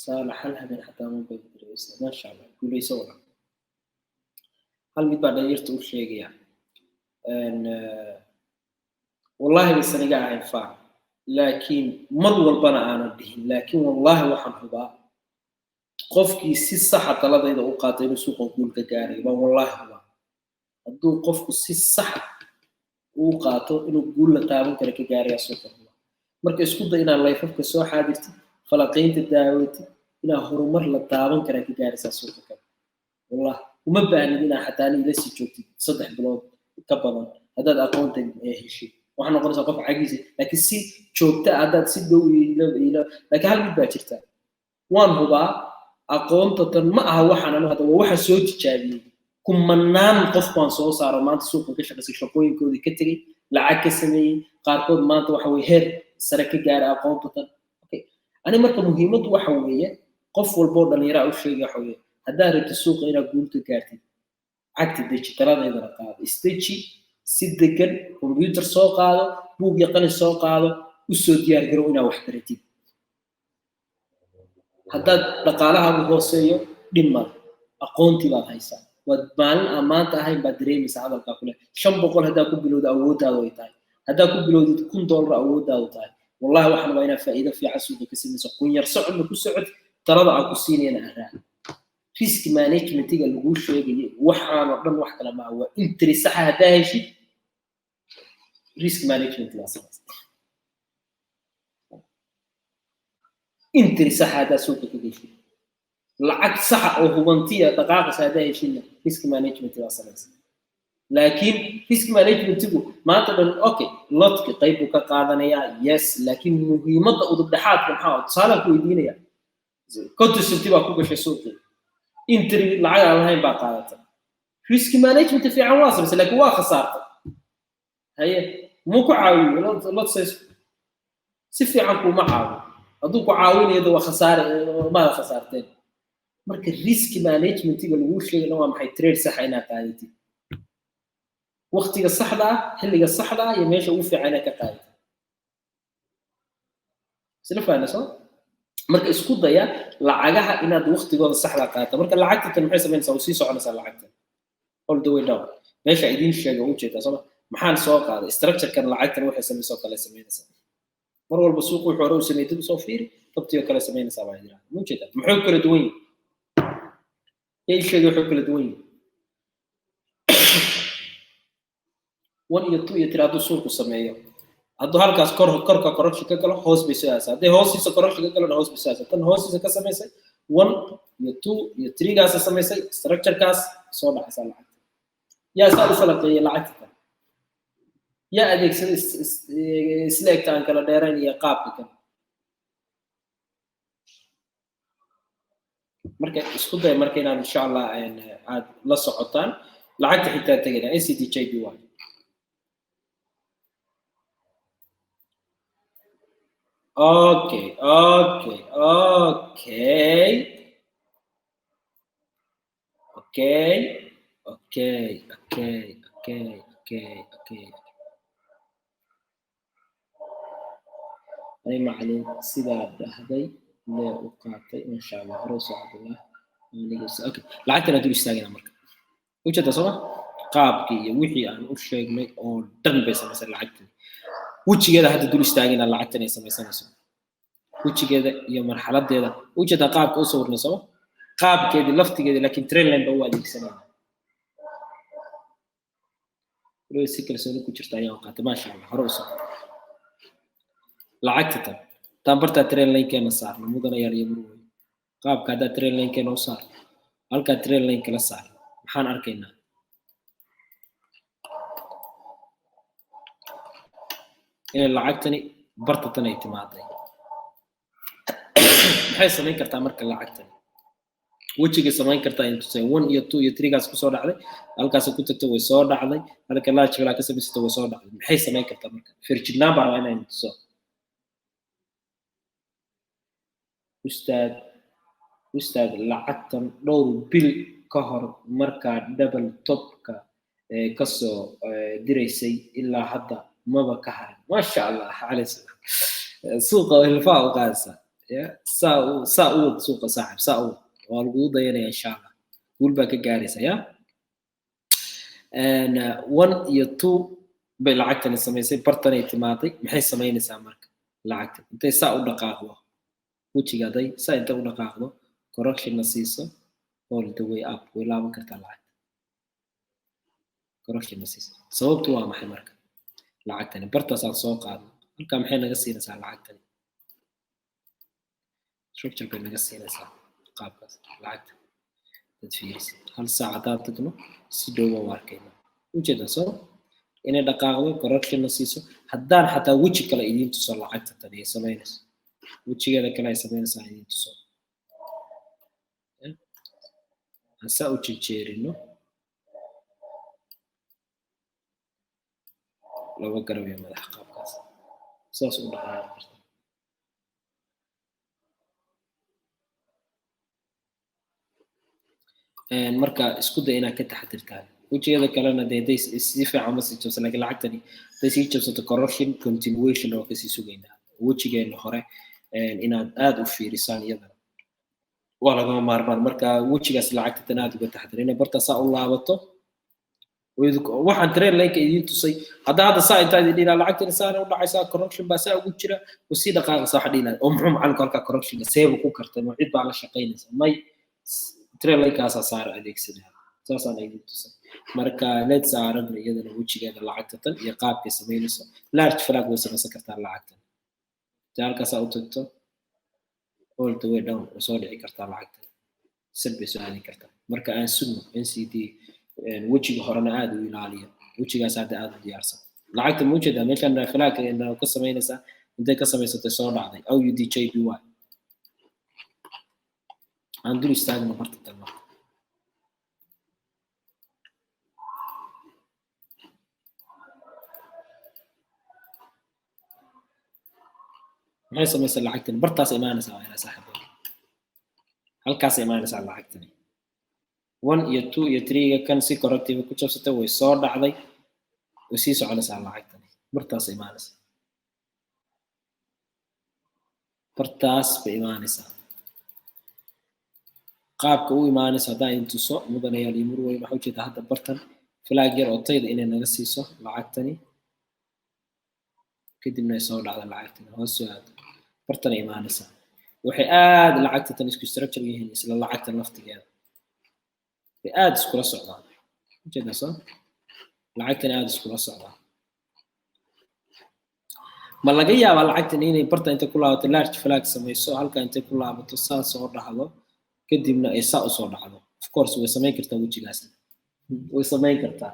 Saalax, hal habeen xataa ma baydiraysa. Maasha Allah, guuleyso walaal. Hal mid baa dhalinyarta u sheegaya. Wallahi baysan iga ahayn faan, laakiin mar walbana aanan dhihin, laakiin wallahi waxaan hubaa qofkii si saxa taladayda u qaatay inuu suuqan guul ka gaarayo baan wallahi hubaa. Hadduu qofku si saxa uu qaato, inuu guul la taaban kara ka gaaraya suuqan hubaa. Marka isku day inaad live-afka soo xaadirtid, falaqaynta daawatid, inaad horumar la taaban karaa ka gaaraysaa suuqa kale. Wallah uma baahnid inaad xataa ila sii joogtid 3 bilood ka badan. Haddaad aqoonta heshid, waxaa noqonaysaa qof cagiisa, laakiin si joogta ah haddaad si dhow ila. Laakiin hal mid baa jirta, waan hubaa aqoonta tan ma aha waxaan anu hadda, waa waxaan soo tijaabiyey. Kumanaan qof baan soo saaro maanta suuqan ka shaqaysay, shaqooyinkoodii ka tegey, lacag ka sameeyey, qaarkood maanta waxa weye heer sare ka gaara aqoonta tan. Okay, ani marka muhiimaddu waxa weeye, qof walboo dhallinyaraa u sheegay waxa weeye, haddaad rabtid suuqa inaad guulta gaartid, cagta deji, taladeydana qaado, isdeji, si degan computer soo qaado, buug iyo qalin soo qaado, u soo diyaar garow inaad wax baratid. Haddaad dhaqaalahaagu hooseeyo, dhib male, aqoontii baad haysaa. Waad maalin aan maanta ahayn baad dareemaysaa hadalkaa kule. 500 haddaa ku bilowda, awooddaadu ay tahay. Haddaa ku bilowdid $1000, awooddaadu tahay. Wallahi waxaan rabaa inaad faa'iido fiican suuqa ka samayso. Qunyar socodna ku socod, talada aan ku siinayna aan raac. Risk managementiga laguu sheegayo waxaanoo dhan wax kale maaha, waa entry saxa haddaa heshid, risk management waa samaysa. Entry saxa haddaa suuqa ka geshid, lacag saxa oo hubantiya dhaqaaqaysa haddaa heshidna, risk management waa samaysa. Laakiin risk managementigu maanta dhan, okay, lotka qayb buu ka qaadanayaa, yes, laakiin muhiimadda udub dhexaadka maxaa? Tusaalaan ku weydiinaya: 50 centi baa ku gashay suuqii, entry lacag aan lahayn baa qaadata, risk management fiican waa samaysay, laakiin waa khasaartay. Haye, muu ku caawiyo lot size? Si fiican kuuma caawiyo. Hadduu ku caawinayo, waa khasaare, maada khasaarteen. Marka risk managementiga laguu sheegayna waa maxay? Trade saxa inaad qaadatid waqtiga saxda ah, xilliga saxda ah iyo meesha ugu fiican inaad ka qaadatid. Isla fahna soo? Marka isku daya lacagaha inaad waqtigooda saxda qaadato. Marka lacagta tan maxay samaynaysaa? Way sii soconaysaa lacagtan all the way down. Meesha idiin sheega ujeedaa sooma? Maxaan soo qaaday? Structurekan lacagtan waxay samaysoo kale samaynaysaa. Mar walba suuqu wuxuu hore u sameeyey dib usoo fiiri, tabtii oo kale samaynaysaa baa jira. Ma ujeedaa? Muxuu kala duwan yihi? Yaa ii sheegay wuxuu kala duwan yihi? One iyo two iyo three hadduu suuqu sameeyo, hadduu halkaas kor korka correction ka galo, hoos bay soo aasaa. Hadday hoostiisa correction ka galona, hoos bay soo aasaa. Tan hoostiisa ka samaysay, one iyo two iyo three-gaasa samaysay structurekaas, soo dhacaysaa lacagta. Yaa saa u falaqeeyay lacagta tan? Yaa adeegsaday isla egta aan kala dheerayn iyo qaabka kan? Marka isku day marka inaad insha Allah aad la socotaan. Lacagta xitaa tegayna NZDJPY. Okay, okay, okay, okay, okay, okay, okay, okay, okay. Ay macalin, sidaa dhahday lee u qaatay, insha Allah. Hore usoo Cabdullah. Okay, lacagtan dul istaagina marka. Ujeeda sooma, qaabkii iyo wixii aan u sheegnay oo dhan bay samaysay lacagtan. Wejigeeda hadda dul istaagina, lacagtan ay samaysanayso wejigeeda iyo marxaladeeda. Ujeeda qaabka u sawirnay sooma, qaabkeedii laftigeedii, laakiin trendline ba u adeegsanayna. Waliba si kalsooni ku jirta ayaan qaatay, maasha Allah. Hore u soo lacagta tan taan bartaa trendline-keena saarno, mudanayaal iyo murwey. Qaabka haddaa trendline-keena u saarno, halkaa trendline kala saarno, maxaan arkaynaa? Inay lacagtani barta tan ay timaaday. Maxay samayn kartaa marka lacagtani? Wejigay samayn kartaa in tusay. One iyo two iyo three gaas kusoo dhacday, halkaas ku tagto, way soo dhacday. Halka large flag ka samaysata, way soo dhacday. Maxay samayn kartaa marka? Firjignaan baa rabaa inaan tuso. Ustaad, ustaad, lacagtan dhowr bil ka hor markaa double topka kasoo diraysay ilaa hadda maba ka harin, maasha Allah. Calayh salaam. Suuqa hilfaa u qaadaysaa ya, saa u wad suuqa, saaxib, saa u wad, waa lagugu dayanaya insha Allah, guul baa ka gaaraysa ya. One iyo two bay lacagtani samaysay, bartanay timaaday. Maxay samaynaysaa marka lacagtan? Intay saa u dhaqaaqdo, wejiga haday saa intay u dhaqaaqdo, correctionna siiso, all the way up way laaban kartaa lacagta, correctionna siiso. Sababtu waa maxay marka? Lacagtani bartaasaan soo qaadno, halkaa maxay naga siinaysaa lacagtani? Structure bay naga siinaysaa qaabkaas lacagta. Dad fiirisid, hal saac haddaan tagno, si dhow baan u arkayna. Ujeeda soo inay dhaqaaqdo, correctionna siiso. Haddaan xataa weji kale idiin tuso, lacagta tani ay samaynayso, wejigeeda kale ay samaynaysaa idiin tuso. Aan saa u jejeerino, laba garab iyo madax qaabkaas saas u dhaqaaqi karta. Marka isku day inaad ka taxadirtaan. Wejigeeda kalena dee hadday si fiican ma sii jabsan, laakiin lacagtani hadday sii jabsato, correction continuation oo kasii sugaynaa. Wejigeena hore inaad aad u fiirisaan iyadana waa lagama maarmaan. Marka wejigaas lacagta tan aad uga taxadir inay barta saa u laabato. Waxaan trend line-ka idiin tusay, hadda saa intaa idin dhihi, lacagtani saana u dhacaysaa, correction baa saa ugu jira, oo sii dhaqaaqaysa. Waxa dhihi lahaa, oo muxuu macalinku halkaa correctionka seebu ku kartay? Ma cid baa la shaqaynaysa? May, trend line-kaasaa saara adeegsanaya, saasaan idin tusay. Marka let's aragna iyadana wejigeeda lacagta tan iyo qaabkay samaynayso. Large flag way samaysan kartaa lacagtan. Intay halkaasaa u tagto, all the way down way soo dhici kartaa lacagtan, sal bay soo aadin kartaa. Marka aan sugno NZD. Wejiga horena aad u ilaaliya, wejigaas hadda aad u diyaarsan. Lacagta ma ujeedaa meeshan flag ka samaynaysaa? Intay ka samaysatay soo dhacday. AUD JPY aan dul istaagno barta tan marka. Maxay samaysay lacagtani? Bartaas imaanaysaa, waa inaa saaxiibada, halkaas imaanaysaa lacagtani. One iyo two iyo three-ga kan si corrective ku jabsatay, way soo dhacday, way sii soconaysaa lacagtani. Bartaas imaanaysaa, bartaas bay imaanaysaa. Qaabka u imaanayso haddaan idin tuso, mudanayaal iyo murwey, waxaa ujeedaa hadda bartan flag yar oo tayda inay naga siiso lacagtani, kadibna ay soo dhacda lacagtani, hoos soo aado, bartana imaanaysaa. Waxay aad lacagta tan isku structure yihiin, isla lacagtan laftigeeda bay aad iskula socdaan. Ujeedaa soo, lacagtani aad iskula socdaan. Ma laga yaabaa lacagtan inay barta intay ku laabato large flag samayso, halka intay ku laabato saa soo dhacdo, kadibna ay saa usoo dhacdo? Of course way samayn kartaa, wejigaasna way samayn kartaa,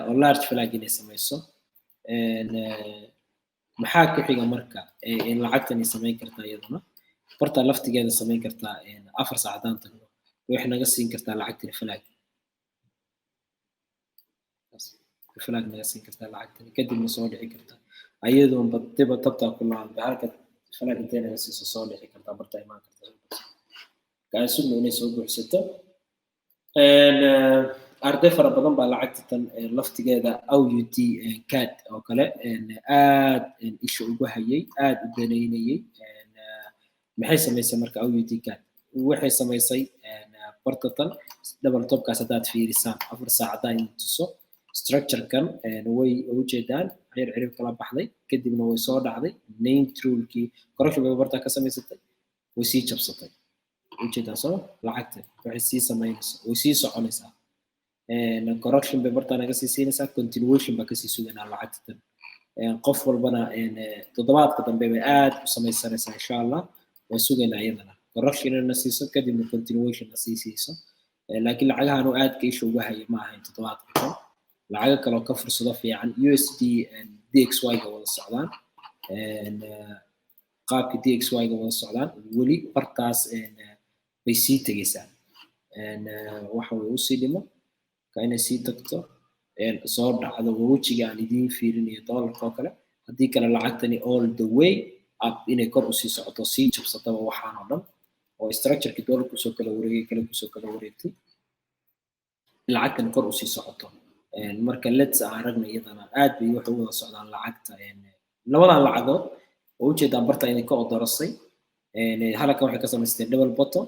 oo large flag inay samayso. Maxaa ku xiga marka? Lacagtani samayn kartaa iyaduna barta laftigeeda samayn kartaa. 4 saac haddaan tagno, waxay naga siin kartaa lacagtani flag, flag naga siin kartaa lacagtani, kadibna soo dhici kartaa. Ayadoonba diba tabtaa ku laaban halka flag intay naga siiso soo dhici kartaa, barta imaan kartaa. Kaan sugno inay soo buuxsato. Arday fara badan baa lacagta tan laftigeeda AUD CAD oo kale aad isha ugu hayay, aad u danaynayay. Maxay samaysay marka AUD CAD? Waxay samaysay barta tan double topkaas. Haddaad fiirisaan 4 saac, haddaan idin tuso structure-kan, way ujeedaan xir cirib kala baxday, kadibna way soo dhacday. Nine rulekii correction bay bartaa ka samaysatay, way sii jabsatay. Ujeedaan soo lacagta waxay sii samaynaysaa, way sii soconaysaa. Correction bay bartaa naga sii siinaysaa, continuation baa kasii suganaa lacagta tan. Qof walbana toddobaadka dambe bay aad u samaysanaysaa, insha Allah. Way sugaynaa iyadana correction inay na siiso, kadibna continuation na sii siiso. Laakiin lacagahan oo aadka isha uga haya ma ahayn toddobaadka kan. Lacago kaloo ka fursado fiican, USD DXY ga wada socdaan, qaabka DXY ga wada socdaan, weli bartaas bay sii tegeysaa. Waxa way usii dhimo ka inay sii tagto, soo dhacdo, waa wejiga aan idiin fiirinayo dollarka oo kale. Haddii kale lacagtani all the way up inay kor usii socoto, sii jabsataba waxaan oo dhan oo structureki dollar kusoo kala wareegay, kale kusoo kala wareegtay, lacagtani kor usii socoto. Marka lets aan aragna iyadana aad bay waxay u wada socdaan lacagta labadan lacagood oo ujeedaan barta inay ka odorosay. Halkan waxay ka samaysteen double bottom,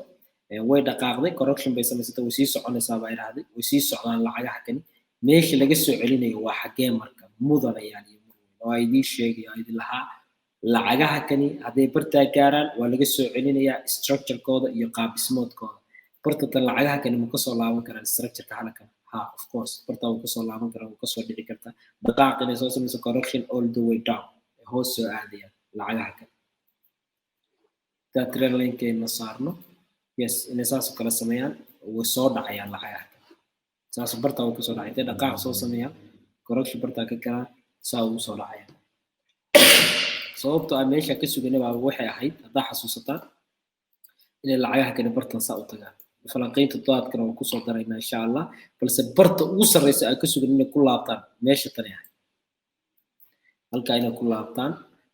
way dhaqaaqday, correction bay samaysatay, way sii soconaysaa baa idhaahday. Way sii socdaan lacagaha kani. Meesha laga soo celinayo waa xaggee marka, mudanayaal iyo murweyn, oo idiin sheegaya idin lahaa lacagaha kani hadday bartaa gaaraan waa laga soo celinayaa structurekooda iyo qaab dhismoodkooda. Barta tan lacagaha kani ma kasoo laaban karaan structureka halkan? Ha, of course, bartaa wuu kasoo laaban karaa, wuu kasoo dhici kartaa. Dhaqaaq inay soo samayso, correction all the way down, hoos soo aadayaan lacagaha kale. Hadaa trend linekeena saarno, yes, inay saas oo kale sameeyaan, way soo dhacayaan lacagaha kale. Saas bartaa wuu kasoo dhacay. Intay dhaqaaq soo sameeyaan, correction bartaa ka galaan, saa ugu soo dhacayaan. Sababtoo ah meesha ka suganay baa waxay ahayd, haddaa xasuusataan, inay lacagaha kale bartan saa u tagaan. Falanqaynta toddobaadkana waan kusoo daraynaa, insha Allah. Balse barta ugu sarreysa aan ka sugan inay ku laabtaan meesha tani ahayd, halkaa inay ku laabtaan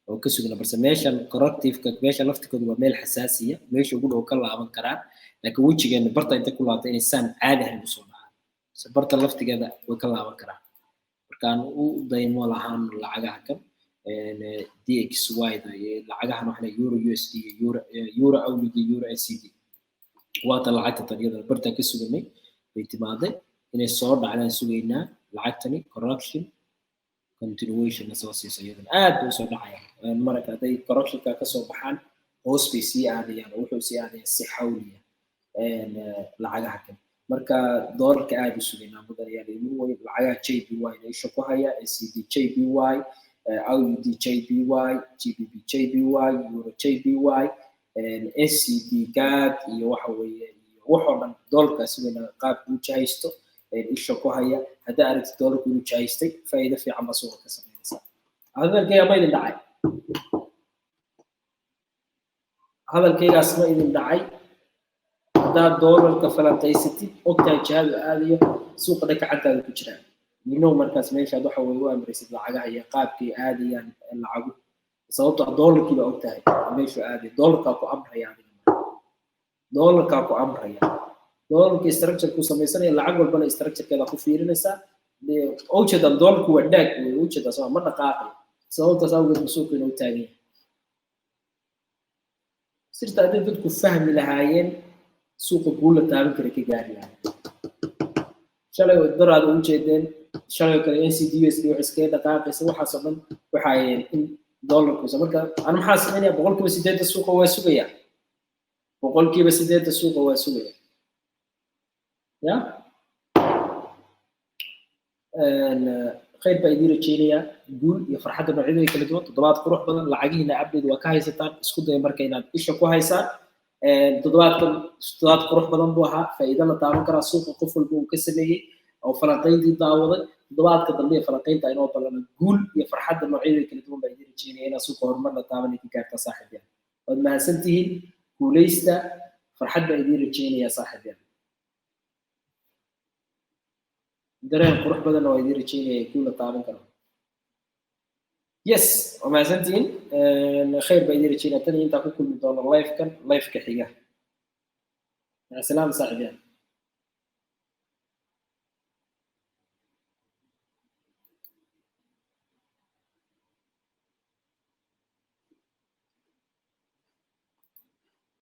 oo ka sugna. Balse meeshan correctiveka, meesha laftikooda waa meel xasaasiya, meesha ugu dhow ka laaban karaan. Laakiin wejigeena barta intay ku laabta inay saan caadi ahayn usoo dhacaan, se barta laftigeeda way ka laaban karaan. Markaan u daymo lahaan lacagaha kan DXY da iyo lacagahan waxna euro USD, euro AUD, euro NZD, waata lacagta tan iyadana bartaa ka suganay bay timaaday. Inay soo dhacdaan sugaynaa lacagtani, correction, continuation soo siiso. Iyadana aad bay usoo dhacayaan. Marka hadday correctionka kasoo baxaan, hoos bay sii aadayaan oo wuxuu sii aadayaan si xawliya lacagaha kale. Marka doolarka aad u sugaynaa, mudanayaal igu weyn. Lacagaha JPY na isha ku haya, NZD JPY, AUD JPY, GBP JPY, euro JPY, NZD CAD iyo waxa weeye iyo waxoo dhan doolarka sugaynaa qaabka u jahaysto isha ku haya. Haddaa aragtid doolarku inuu jahaystay, faa'iido fiican baa suuqa ka samaynaysaa. Hadalkayga ma idin dhacay? Hadalkaygaas ma idin dhacay? Haddaad doolarka falanqaysatid, ogtahay jihadu aadayo, suuqa dhan gacantaada ku jiraan. Markaas meeshaad waxa weye u amraysid lacagaha iyo qaabkay aadayaan lacagu, sababto ah doolarkii baa ogtahay meeshuu aaday. Doolarkaa ku amraya adiga, doolarkaa ku amraya. Doolarka structure ku samaysanaya, lacag walbana structurekeeda ku fiirinaysaa. Ujeedaan doolarku waa dhaag wey, ujeedaa soo ma dhaqaaqay. Sababtaas awgeed ba suuqa inuu taagan yahay. Sirta hadday dadku fahmi lahaayeen, suuqa guul la taaban kara ka gaari lahaa. Shalay oo daraada u jeedeen, shalay oo kale NZD USD wax iskaga dhaqaaqaysa. Waxaasoo dhan waxa ay in doolarku. Marka ana maxaa samaynaya? 80% suuqa waa sugaya, 80% suuqa waa sugaya. Ya khayr baa idiin rajeynayaa, guul iyo farxadda noocyadeeda kala duwan, toddobaad qurux badan. Lacagihiina update waa ka haysataan. Isku daya marka inaad isha ku haysaan. Toddobaadkan toddobaad qurux badan buu ahaa, faa'iido la taaban karaa suuqa qof walba uu ka sameeyey oo falanqayntii daawaday. Toddobaadka dambe ee falanqaynta inoo ballana. Guul iyo farxadda noocyadeeda kala duwan baa idiin rajeynaya, inaad suuqa horumar la taaban ka gaartaa. Saaxiibyaal, waad mahadsantihiin, guuleysta, farxad baa idiin rajeynaya. Saaxiibyaal, dareen qurux badanna waa idiin rajeynaya, guul la taaban karo. Yes, waa mahadsantihiin. Khayr baa idin rajeynaa. Tan iyo intaan ku kulmi doono live-kan live-ka xiga, maca salaama, saaxiibyaal.